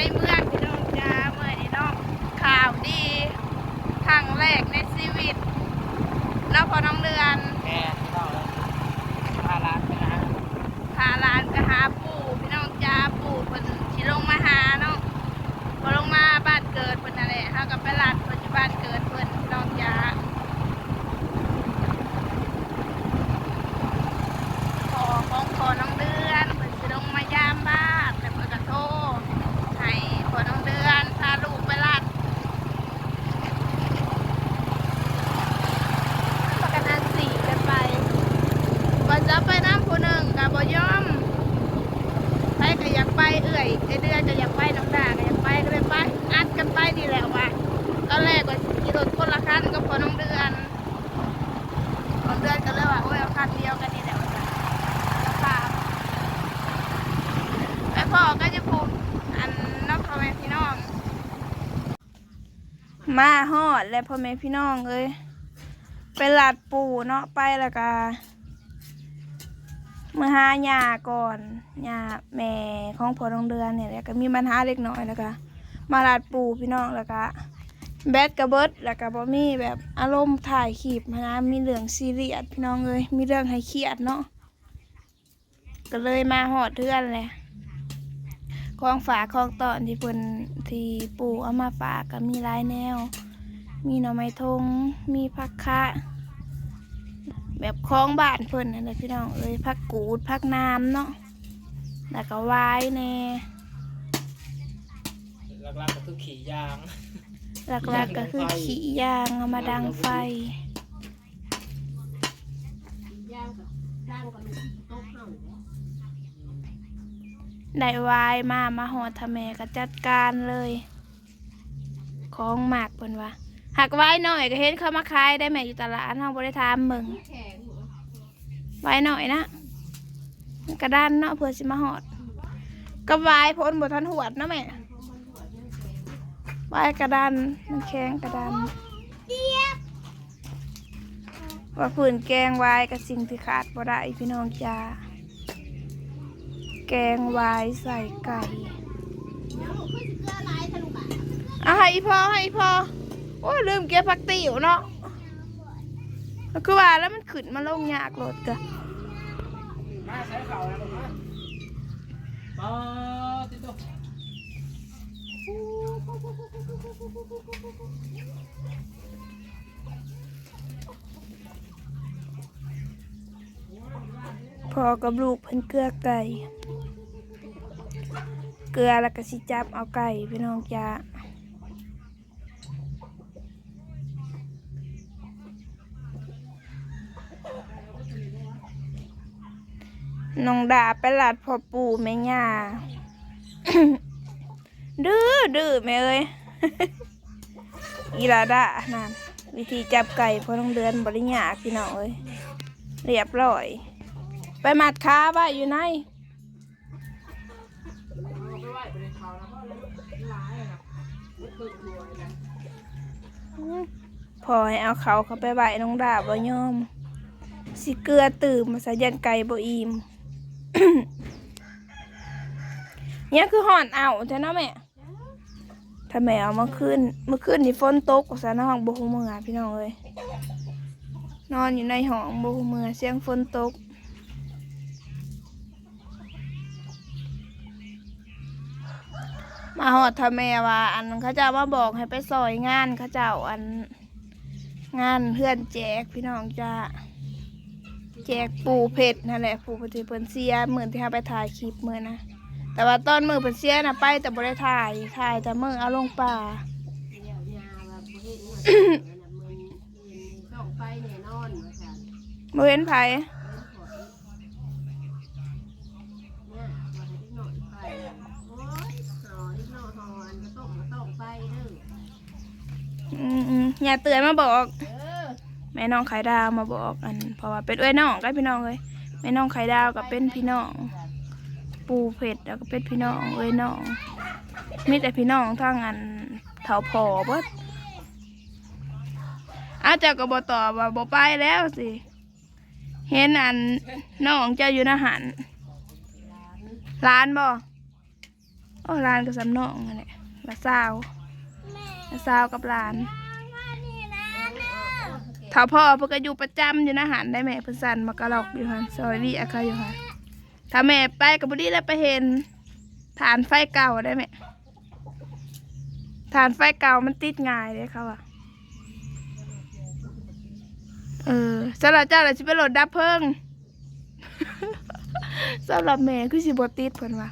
ໃນເມືອງພີ່ນ້ອງຈ້າ ມື້ນີ້ເນາະ ຂ່າວດີຄັ້ງແລກໃນຊີວິດເນາະ ພໍ່ນ້ອງເດືອນ. ແມ່ນພີ່ນ້ອງເອີຍ ພາຫຼານໄປຫາ ພາຫຼານໄປຫາປູ່ພີ່ນ້ອງຈ້າ. ປູ່ເພິ່ນຊິລົງມາຫາເນາະ ເພິ່ນລົງມາບ້ານເກີດເພິ່ນນັ້ນແຫຼະ ເຮົາກໍໄປລັດເພິ່ນຢູ່ບ້ານເກີດເພິ່ນພີ່ນ້ອງຈ້າ. ພໍ່ຂອງພໍ່ນ້ອງເດືອນ ເພິ່ນຊິລົງມາຢາມບ້ານ ແລ້ວເພິ່ນກໍໂທໃຫ້ພໍ່ນ້ອງເດືອນພາລູກໄປລັດ. ພາກັນອັນສີ່ກັນໄປ ວ່າຈະໄປນຳຜູ້ໜຶ່ງກໍບໍ່ຍອມ ໃຜກໍຢາກໄປ ເອື້ອຍ ເອື້ອຍເດືອນກໍຢາກໄປ ນ້ອງດາກໍຢາກໄປ ກໍເລີຍໄປ ອັດກັນໄປນີ້ແຫຼະວ່າ ຕອນແລກວ່າຊິຂີ່ລົດຄົນລະຄັນກັບພໍ່ນ້ອງເດືອນ. ເດືອນກໍເລີຍວ່າ ໂອ້ຍ ເອົາຄັນດຽວກັນນີ້ແຫຼະວ່າຊັ້ນ ລາຄາ ໄປພໍ້ກັນຢູ່ພຸ້ນ ອັນເນາະ ພໍ່ແມ່ພີ່ນ້ອງ. ມາຮອດແລ້ວພໍ່ແມ່ພີ່ນ້ອງເອີຍ ໄປລັດປູ່ເນາະ ໄປແລ້ວກະມາຫາຍ່າກ່ອນ ຍ່າແມ່ຂອງພໍ່ນ້ອງເດືອນນີ້ແຫຼະ ກະມີບັນຫາເລັກນ້ອຍ ແລ້ວກະມາລັດປູ່ພີ່ນ້ອງ ແລ້ວກະ ແບັດກະເບິດ ແລ້ວກະບໍ່ມີແບບອາລົມຖ່າຍຄລິບຫັ້ນນະ ມີເລື່ອງຊີຣຽສພີ່ນ້ອງເອີຍ ມີເລື່ອງໃຫ້ຄຽດເນາະ ກໍເລີຍມາຮອດເຮືອນແຫຼະ. ຂອງຝາກຂອງຕ້ອນທີ່ເພິ່ນ ທີ່ປູ່ເອົາມາຝາກກໍມີຫຼາຍແນວ ມີໜໍ່ໄມ້ຖົງ ມີຜັກຂະ ແບບຂອງບ້ານເພິ່ນຫັ້ນແຫຼະພີ່ນ້ອງເອີຍ ຜັກກູດ ຜັກໜາມເນາະ ແລ້ວກໍຫວາຍແດ່ ຫຼັກໆກໍຄືຂີ້ຢາງ ຫຼັກໆກໍຄືຂີ້ຢາງ ເອົາມາດັງໄຟ. ໄດ້ຫວາຍມາ ມາຮອດຖ້າແມ່ກໍຈັດການເລີຍ ຂອງມັກເພິ່ນວ່າ ຫາກຫວາຍນ້ອຍກໍເຫັນເຂົາມາຂາຍໄດ໋ແມ່ ຢູ່ຕະຫຼາດ ເຮົາບໍ່ໄດ້ຖາມເບິ່ງ. ຫວາຍນ້ອຍນະ ມັນກະດັນເນາະ ເພື່ອຊິມາຮອດ ກັບຫວາຍພົ້ນບໍ່ທັນຫວດເນາະແມ່ ຫວາຍກະດັນ ມັນແຂງກະດັນ. ວ່າພື້ນແກງຫວາຍກໍສິ່ງທີ່ຂາດບໍ່ໄດ້ພີ່ນ້ອງຈ້າ ແກງຫວາຍໃສ່ໄກ່ ເອົາໃຫ້ອີ່ພໍ່ ໃຫ້ອີ່ພໍ່ ໂອ້ຍ ລືມເກັບຜັກຕິ້ວເນາະ ກໍຄືວ່າແລ້ວ ມັນຂຶ້ນມາລົງຍາກໂລດກະ ມາໃສ່ເຂົ້າແລ້ວລູກມາ ປາຕິໂຕ. ພໍ່ກັບລູກເພິ່ນເກືອໄກ່ ເກືອແລ້ວກໍຊິຈັບເອົາໄກ່ພີ່ນ້ອງຈ້າ. ນ້ອງດາໄປລັດພໍ່ປູ່ແມ່ຍ່າ ດື້ໆ ແມ່ເອີຍ ອີຫຼາດານັ້ນ ວິທີຈັບໄກ່ພໍ່ນ້ອງເດືອນບໍ່ໄດ້ຍາກພີ່ນ້ອງເອີຍ ລຽບລ້ອຍ ໄປມັດຂາໄວ້ຢູ່ໃນ ພໍ່ໃຫ້ເອົາເຂົ້າເຂົ້າໄປໄວ້ ນ້ອງດາບໍ່ຍອມ ຊິເກືອຕື່ມວ່າຊັ້ນ ຢ້ານໄກ່ບໍ່ອີ່ມ. ຫຍັງຄືຮ້ອນອ້າວແທ້ເນາະແມ່? ຖ້າແມ່ເອົາມາຄືນ ມື້ຄືນນີ້ຝົນຕົກວ່າຊັ້ນ ເຮົາບໍ່ຮູ້ເມືອພີ່ນ້ອງເອີຍ ນອນຢູ່ໃນຫ້ອງບໍ່ຮູ້ເມືອ ສຽງຝົນຕົກ. ມາຮອດຖ້າແມ່ວ່າ ອັນ ເຂົາເຈົ້າມາບອກໃຫ້ໄປຊ່ອຍງານເຂົາເຈົ້າ ອັນ ງານເຮືອນແຈກພີ່ນ້ອງຈ້າ ແຈກປູ່ເພັດຫັ້ນແຫຼະ ຜູ້ທີ່ເພິ່ນເສຍ ມື້ທີ່ເຮົາໄປຖ່າຍຄລິບມື້ນະ ແຕ່ວ່າຕອນມື້ເພິ່ນເສຍນະ ໄປແຕ່ບໍ່ໄດ້ຖ່າຍ ຖ່າຍແຕ່ມື້ເອົາລົງປ່າ. ບໍ່ເຫັນໃຜ ອືມໆ ຍ່າເຕືອນມາບອກ ເອີ ແມ່ນ້ອງໄຂ່ດາວມາບອກ ອັນ ເພາະວ່າເປັນເອື້ອຍນ້ອງກັນພີ່ນ້ອງເອີຍ ແມ່ນ້ອງໄຂ່ດາວກໍເປັນພີ່ນ້ອງ ປູ່ເພັດ ແລ້ວກໍເປັນພີ່ນ້ອງເອື້ອຍນ້ອງ ມີແຕ່ພີ່ນ້ອງທາງ ອັນ ເຖົ້າພໍ່ເບິດ. ອ້າວ ເຈົ້າກໍບໍ່ຕອບວ່າບໍ່ໄປແລ້ວຊິ ເຫັນອັນນ້ອງເຈົ້າຢູ່ນະຫັ້ນ ຫຼານບໍ່? ໂອ້ ຫຼານກໍສ່ຳນ້ອງຫັ້ນແຫຼະ ຫຼານສາວ ຫຼານສາວກັບຫຼານ. ຖ້າພໍ່ເພິ່ນກໍຢູ່ປະຈຳຢູ່ນະຫັ້ນໄດ໋ແມ່ ເພິ່ນສັ່ນໝາກກະລອກຢູ່ຫັ້ນ ຊ່ອຍວຽກເຂົາຢູ່ຫັ້ນ. ຖ້າແມ່ໄປກໍບໍ່ດີແລ້ວໄປເຫັນຖ່ານໄຟເກົ່າໄດ໋ແມ່ ຖ່ານໄຟເກົ່າມັນຕິດງ່າຍເດ້ເຂົາວ່າ. ເອີ ສຳລັບເຈົ້າລະຊິເປັນລົດດັບເພີງ. ສຳລັບແມ່ຄືຊິບໍ່ຕິດເພິ່ນວ່າ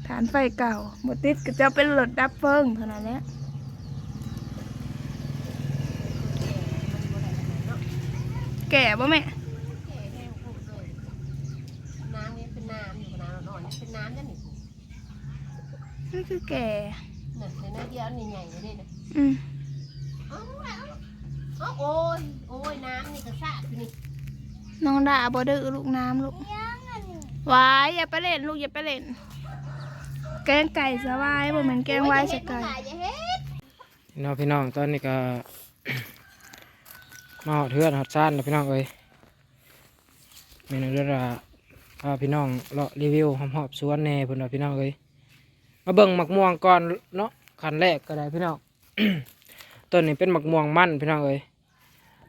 ຖ່ານໄຟເກົ່າບໍ່ຕິດກໍຈະເປັນລົດດັບເພີງເທົ່ານັ້ນແຫຼະ. ແກ່ບໍ່ແມ່? ນ້ຳນີ້ເປັນນ້ຳຢູ່ ນ້ຳອ່ອນໆ ເປັນນ້ຳຈັ່ງນີ້ ມັນຄືແກ່ ນັ້ນ ນ້ອຍດຽວ ອັນນີ້ໃຫຍ່ເດ້ນະ. ອືມ ເອົາ ເອົາ ໂອ້ຍ ໂອ້ຍ ນ້ຳນີ້ກໍສາດຢູ່ນີ້. ນ້ອງດາບໍ່ດື້ລູກ ນ້ຳລູກ. ຫຍັງອັນນີ້? ຫວາຍ ຢ່າໄປຫຼິ້ນລູກ ຢ່າໄປຫຼິ້ນ ແກ້ງໄກ່ສະຫວາຍ ບໍ່ແມ່ນແກ້ງຫວາຍສະໄກ່. ໂອ້ຍ ຢ່າເຮັດ ນ້ອງຫຼາຍ ຢ່າເຮັດ ເນາະພີ່ນ້ອງ. ຕອນນີ້ກໍມາຮອດເຮືອນຮອດຊານແລ້ວພີ່ນ້ອງເອີຍ. ແມ່ນ້ອງເດືອນວ່າພາພີ່ນ້ອງເລາະຣີວິວຮອບໆສວນແດ່ເພິ່ນວ່າພີ່ນ້ອງເອີຍ. ມາເບິ່ງໝາກມ່ວງກ່ອນເນາະ ຂັ້ນແລກກໍໄດ້ພີ່ນ້ອງ. ຕົ້ນນີ້ເປັນໝາກມ່ວງມັນພີ່ນ້ອງເອີຍ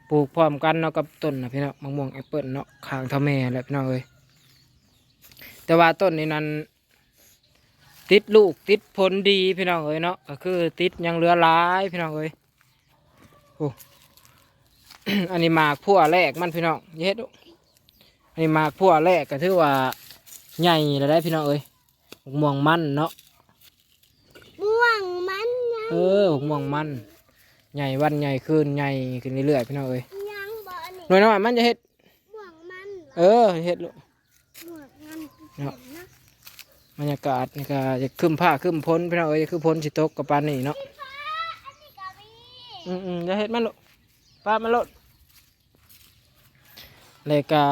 ປູກພ້ອມກັນເນາະກັບຕົ້ນນະພີ່ນ້ອງ ໝາກມ່ວງແອັບເປິ້ນເນາະ ຂ້າງເຖົ້າແມ່ແຫຼະພີ່ນ້ອງເອີຍ. ແຕ່ວ່າຕົ້ນນີ້ນັ້ນ ຕິດລູກຕິດຜົນດີພີ່ນ້ອງເອີຍເນາະ ກໍຄືຕິດຍັງເຫຼືອຫຼາຍພີ່ນ້ອງເອີຍ. ໂອ້ ອັນນີ້ໝາກພົ່ວແລກມັນພີ່ນ້ອງ ຢ່າເຮັດລູກ. ອັນນີ້ໝາກພົ່ວແລກກໍຖືວ່າໃຫຍ່ແລ້ວໄດ໋ພີ່ນ້ອງເອີຍ. ໝາກມ່ວງມັນເນາະ ມ່ວງມັນໃຫຍ່ ເອີ ໝາກມ່ວງມັນໃຫຍ່ວັນໃຫຍ່ຄືນ ໃຫຍ່ຂຶ້ນເລື້ອຍໆພີ່ນ້ອງເອີຍ. ຍັງບໍ່ອັນນີ້ ໜ່ວຍນ້ອຍມັນ ຢ່າເຮັດ ມ່ວງມັນ ເອີ ເຮັດລູກ. ໝວກງາມ ເນາະ ເນາະ. ບັນຍາກາດນີ້ກໍຢາກຄຶ້ມຟ້າຄຶ້ມຝົນພີ່ນ້ອງເອີຍ ຄືຝົນຊິຕົກກໍປານນີ້ເນາະ. ມີຟ້າ ອັນນີ້ກໍມີ ອືມໆ ຢ່າເຮັດມັນລູກ ປະມັນໂລດ. ແລ້ວກໍ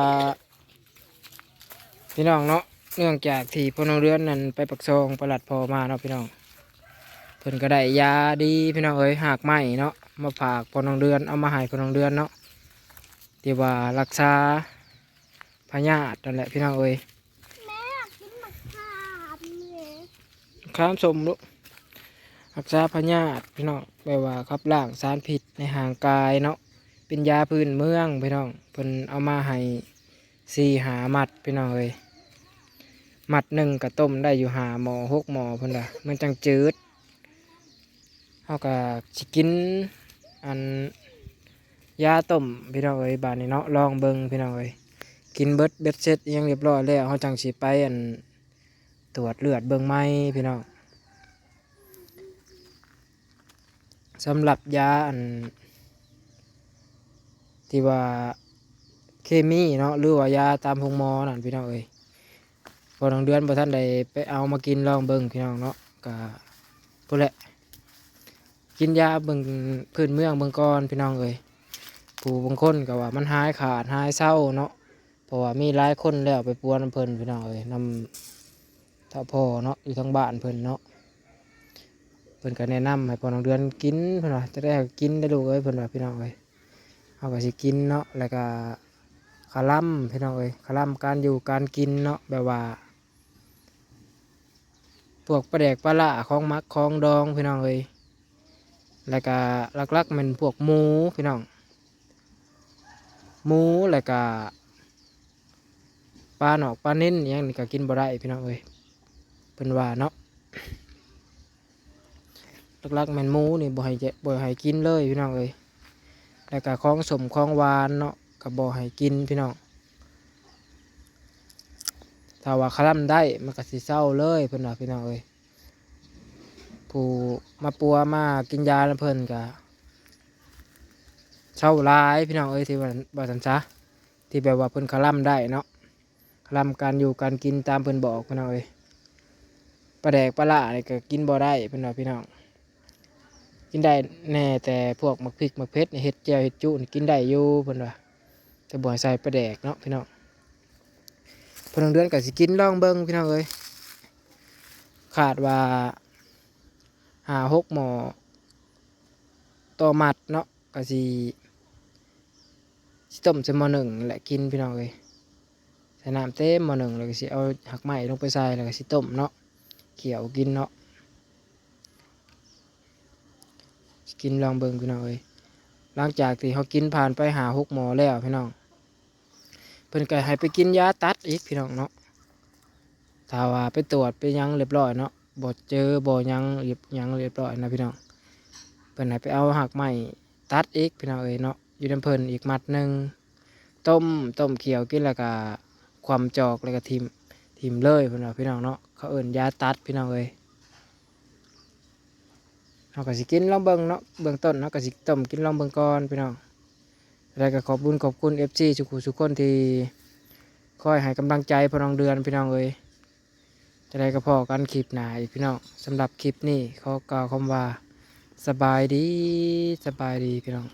ພີ່ນ້ອງເນາະ ເນື່ອງຈາກທີ່ພໍ່ນ້ອງເດືອນນັ້ນໄປປາກຊ່ອງ ໄປລັດພໍ່ມາເນາະພີ່ນ້ອງ ເພິ່ນກໍໄດ້ຢາດີພີ່ນ້ອງເອີຍ ຮາກໄມ້ເນາະ ມາຝາກພໍ່ນ້ອງເດືອນ ເອົາມາໃຫ້ພໍ່ນ້ອງເດືອນເນາະ ທີ່ວ່າລັກສາ ພະຍາດນັ້ນແຫຼະພີ່ນ້ອງເອີຍ. ແມ່ກິນໝາກຂາມເລີຍ ຂາມສົ້ມລູກ ຮັກສາພະຍາດພີ່ນ້ອງ ແບບວ່າຂັບລ້າງສານພິດໃນຮ່າງກາຍເນາະ ເປັນຢາພື້ນເມືອງພີ່ນ້ອງ. ເພິ່ນເອົາມາໃຫ້ສີ່ຫ້າມັດພີ່ນ້ອງເອີຍ ມັດໜຶ່ງກໍຕົ້ມໄດ້ຢູ່ຫ້າໝໍ້ຫົກໝໍ້ເພິ່ນວ່າ ມັນຈັ່ງຈືດ. ເຮົາກໍຊິກິນອັນຢາຕົ້ມພີ່ນ້ອງເອີຍ ບາດນີ້ເນາະ ລອງເບິ່ງພີ່ນ້ອງເອີຍ. ກິນເບິດເບັດເສັດອີ່ຫຍັງຮຽບຮ້ອຍແລ້ວ ເຮົາຈັ່ງຊິໄປອັນຕວດເລືອດເບິ່ງໃໝ່ພີ່ນ້ອງ. ສຳລັບຢາອັນທີ່ວ່າເຄມີເນາະ ຫຼືວ່າຢາຕາມໂຮງໝໍນັ້ນພີ່ນ້ອງເອີຍ ພໍ່ນ້ອງເດືອນບໍ່ທັນໄດ້ໄປເອົາມາກິນ ລອງເບິ່ງພີ່ນ້ອງເນາະ. ກະພຸ້ນແຫຼະ ກິນຢາເບິ່ງພື້ນເມືອງເບິ່ງກ່ອນພີ່ນ້ອງເອີຍ. ຜູ້ບາງຄົນກໍວ່າມັນຫາຍຂາດຫາຍເຊົາເນາະ ເພາະວ່າມີຫຼາຍຄົນແລ້ວໄປປົວນຳເພິ່ນພີ່ນ້ອງເອີຍ ນຳທ້າວພໍ່ເນາະ ຢູ່ທາງບ້ານເພິ່ນເນາະ. ເພິ່ນກໍແນະນຳໃຫ້ພໍ່ນ້ອງເດືອນກິນ ເພິ່ນວ່າ "ຈະໄດ້ໃຫ້ກິນໄດ້ລູກເອີຍ" ເພິ່ນວ່າພີ່ນ້ອງເອີຍ. ເຮົາກໍຊິກິນເນາະ ແລ້ວກໍຄະລຳພີ່ນ້ອງເອີຍ ຄະລຳການຢູ່ການກິນເນາະ ແບບວ່າ ພວກປາແດກປາຫຼ້າ ຂອງໝັກຂອງດອງພີ່ນ້ອງເອີຍ. ແລ້ວກະຫຼັກໆແມ່ນພວກໝູພີ່ນ້ອງ ໝູ ແລ້ວກະປານອກປານິນອີ່ຫຍັງນີ້ກະກິນບໍ່ໄດ້ພີ່ນ້ອງເອີຍ ເພິ່ນວ່າເນາະ. ຫຼັກໆແມ່ນໝູນີ້ບໍ່ໃຫ້ ບໍ່ໃຫ້ກິນເລີຍພີ່ນ້ອງເອີຍ. ແລ້ວກະຂອງສົ້ມຂອງຫວານເນາະ ກະບໍ່ໃຫ້ກິນພີ່ນ້ອງ. ຖ້າວ່າຄະລຳໄດ້ມັນກະຊິເຊົາເລີຍ ເພິ່ນວ່າພີ່ນ້ອງເອີຍ. ຜູ້ມາປົວມາກິນຢານຳເພິ່ນກະເຊົາຫຼາຍພີ່ນ້ອງເອີຍ ທີ່ວ່າ ວ່າຊັ້ນຊະ ທີ່ແບບວ່າເພິ່ນຄະລຳໄດ້ເນາະ. ຄະລຳການຢູ່ການກິນຕາມເພິ່ນບອກພີ່ນ້ອງເອີຍ. ປາແດກປາຫຼ້ານີ້ກະກິນບໍ່ໄດ້ເພິ່ນວ່າພີ່ນ້ອງ. ກິນໄດ້ແດ່ແຕ່ພວກໝາກພິກໝາກເຜັດນີ້ ເຮັດແຈ່ວເຮັດຈຸນີ້ກິນໄດ້ຢູ່ເພິ່ນວ່າ ແຕ່ບໍ່ໃຫ້ໃສ່ປາແດກເນາະພີ່ນ້ອງ. ພໍ່ນ້ອງເດືອນກະຊິກິນລອງເບິ່ງພີ່ນ້ອງເອີຍ. ຄາດວ່າຫ້າຫົກໝໍ້ຕໍ່ມັດເນາະ ກະຊິ ຊິຕົ້ມໃສ່ໝໍ້ໜຶ່ງແຫຼະກິນພີ່ນ້ອງເອີຍ. ໃສ່ນ້ຳເຕັມໝໍ້ໜຶ່ງ ແລ້ວກໍຊິເອົາຮາກໄມ້ລົງໄປໃສ່ ແລ້ວກໍຊິຕົ້ມເນາະ. ຂ້ຽວກິນເນາະ ກິນລອງເບິ່ງພີ່ນ້ອງເອີຍ. ຫຼັງຈາກທີ່ເຮົາກິນຜ່ານໄປຫ້າຫົກໝໍ້ແລ້ວພີ່ນ້ອງ ເພິ່ນກໍໃຫ້ໄປກິນຢາຕັດອີກພີ່ນ້ອງເນາະ. ຖ້າວ່າໄປຕວດໄປຫຍັງຮຽບຮ້ອຍເນາະ ບໍ່ເຈີບໍ່ຫຍັງ ຫຍັງຮຽບຮ້ອຍນະພີ່ນ້ອງ ເພິ່ນໃຫ້ໄປເອົາຮາກໄມ້ຕັດອີກພີ່ນ້ອງເອີຍເນາະ ຢູ່ນຳເພິ່ນອີກມັດໜຶ່ງ. ຕົ້ມ ຕົ້ມຂ້ຽວກິນ ແລ້ວກະຄວ່ຳຈອກ ແລ້ວກະຖິ້ມ ຖິ້ມເລີຍເພິ່ນວ່າພີ່ນ້ອງເນາະ. ເຂົາເອີ້ນຢາຕັດພີ່ນ້ອງເອີຍ. ເຮົາກໍຊິກິນລອງເບິ່ງເນາະ ເບື້ອງຕົ້ນເຮົາກໍຊິຕົ້ມກິນລອງເບິ່ງກ່ອນພີ່ນ້ອງ. ແລ້ວກໍຂອບບຸນຂອບຄຸນເອັຟຊີທຸກຜູ້ທຸກຄົນທີ່ຄອຍໃຫ້ກຳລັງໃຈພໍ່ນ້ອງເດືອນພີ່ນ້ອງເອີຍ. ຈັ່ງໃດກໍພໍ້ກັນຄລິບໜ້າອີກພີ່ນ້ອງ. ສຳລັບຄລິບນີ້ຂໍກ່າວຄຳວ່າ ສະບາຍດີ ສະບາຍດີພີ່ນ້ອງ.